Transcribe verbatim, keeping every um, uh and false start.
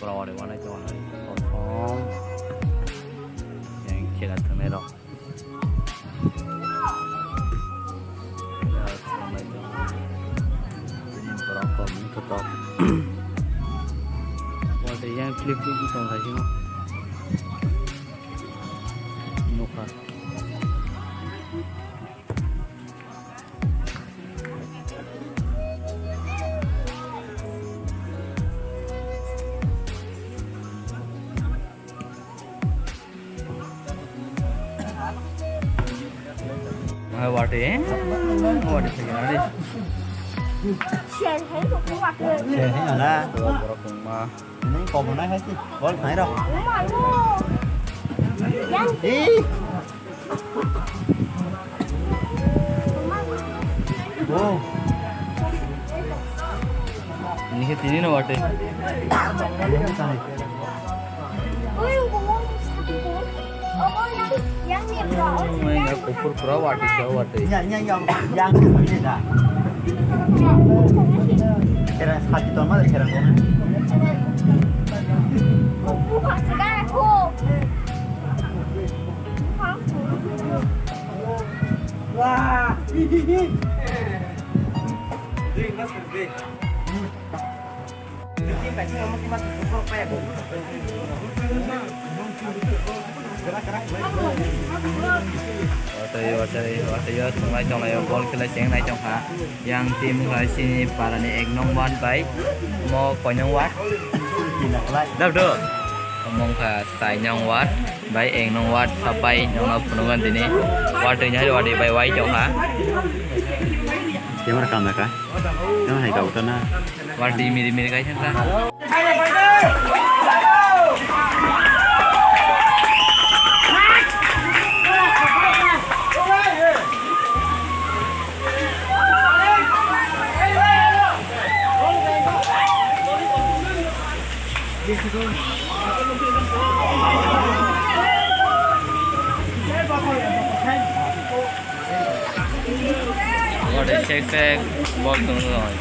Borok wari wanai tongo nai kosom. Yang khela thwngnai rok. Borok kok ni kotok. Wari yang flip flip tong hai sino. Nokha. Hai, wate, eh? Wate, Sian hai, kok kuat. Sian hai, ala. Borok wngma. Ini kau mana hai sih? Bol, naik dong. Yang. Ih. Oh. Ini ke sini no wate. Ini kan. Uy, yang, yang ni, bro. Uy, yang kupur pura wate, pura wate. Yang, yang, yang, yang ini dah. Kerang sakit tuh, mana kerang kau? Kupur, sekarang aku. Watwi, watwi, watwi, tonglai, tonglai, bol khelai cheng nai tongkha. Yang team wngkha chini parani ek nong ward bai mo koi nong ward? Dap do. Omo wngkha chai nong ward bai ek nong ward sabai nongno phunukgo tini. Watwi ni hari watwi bai wai tongkha. Camera kam naka. Camera hai kau tana. Watwi miri miri kai thangkha. What a shake shake, ball tong tong.